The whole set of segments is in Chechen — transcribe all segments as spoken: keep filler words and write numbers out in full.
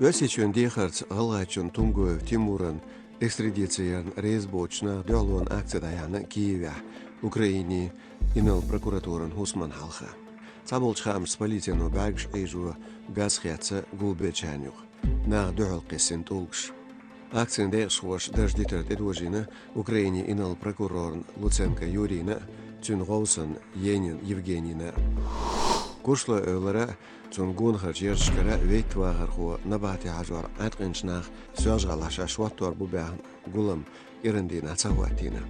Оьрсийчоьнан дехарца ГӀалгӀайчен Тумгоев Тимуран экстрадици ярна реза боцучу наха дуьхьалонан акци дӀаяьхьна Киевехь, Украинин инарла прокуратуран хӀусамна хьалха. Цхьаболчу хаамашца, полицино бӀаьргаш Ӏийжо газ хецна гулбеллачарна юкъа, наха дуьхьал кхиссина тӀулгаш. Акцин декъашхоша дарж дитар тӀедожийна Украинин инарла прокурорна Луценко Юрийна а, цуьнан гӀовсан Енин Евгенийна а. Куршлой-Эвлара а, цунна гонахарчу ярташкара а вейтта вахархо набахте хьажор Ӏаткъинчу наха Соьлжа-ГӀалахь шаьш хӀоттор бу баьхна гулам кӀиран дийнахь ца хӀоттийна.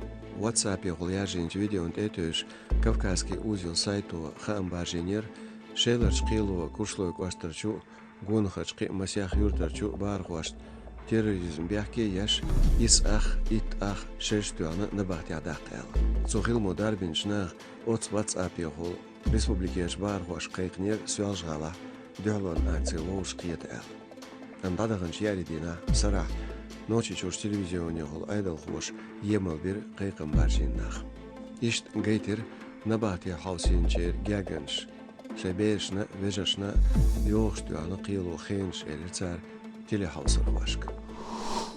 WhatsApp-ехула яржийначу видеона тӀе а тевжаш, «Кавказский узел» сайто хаам баржийнера, Шеларчу кхело Куршлой кӀоштарчу а, гонахарчу кхин а масех юьртарчу а бахархошна терроризм бехке а еш, исс ах, итт ах шераш тоьхна набахтехь даккха аьлла. Цу хиламо дарбинчу наха оццу WhatsApp-ехула республикерчу бахархошка кхайкхинера Соьлжа-ГӀалахь дуьхьалонан акци вовшахкхета аьлла. Амма дӀадаханчу еарин дийнахь, сарахь, Нохчийчуьрчу телевизионехула Ӏедалхоша емал бира кхайкхам баржийна нах. Иштта гайтира набахте хьовсийначеран гергарнаш. Шайн берашна а, вежаршна а йогӀуш тоьхна кхело хенаш, элира цара телехьовсархошка.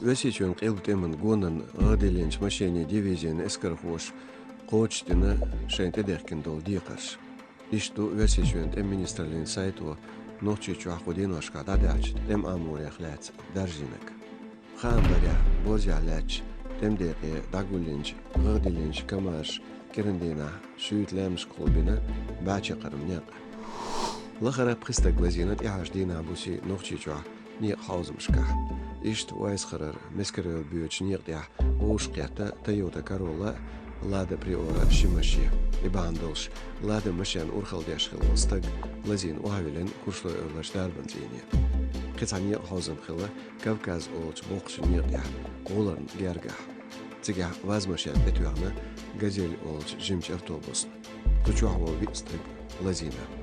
Оьрсийчоьнан къилба тӀеман гонан гӀадиллинчу машенийн дивизин эскархоша кхочушдина шайна тӀедехкина долу декхарш. Иштта ду Оьрсийчоьнан тӀеман министраллин сайто Нохчийчохь кху деношкахь дӀадаьхьначу тӀеман Ӏаморех лаьцна даржийнарг. Хаам барехь, борзехь лаьттачу тӀеман декъе дӀагуллинчу гӀадиллинчу КамАЗаша кӀиран дийнахь шуьйта лаьмнашкахула бина бӀе чаккхарма некъ. Лахара пхи стаг лазийна тӀаьхьарчу дийнахь-бусий Нохчийчохь некъан хьовзамашкахь. Иштта Вайсхарара Мескаревла боьдучу некъа тӀехь вовшахкхетта Toyota Corolla а, Lada Priora а ши машен. И бахьана долуш Lada машен урхалла деш хилла волу стаг лазийна охьавиллина Куршлой-Эвларчу дарбанан цӀийне. Кхин цхьа некъан хьовзам хилла Кавказ олучу боккхачу некъа тӀехь, гӀуларна гергахь. Цигахь ваз машен тӀетоьхна Газель олучу жимачу автобусна. Цу чохь волу виъ стаг лазийна.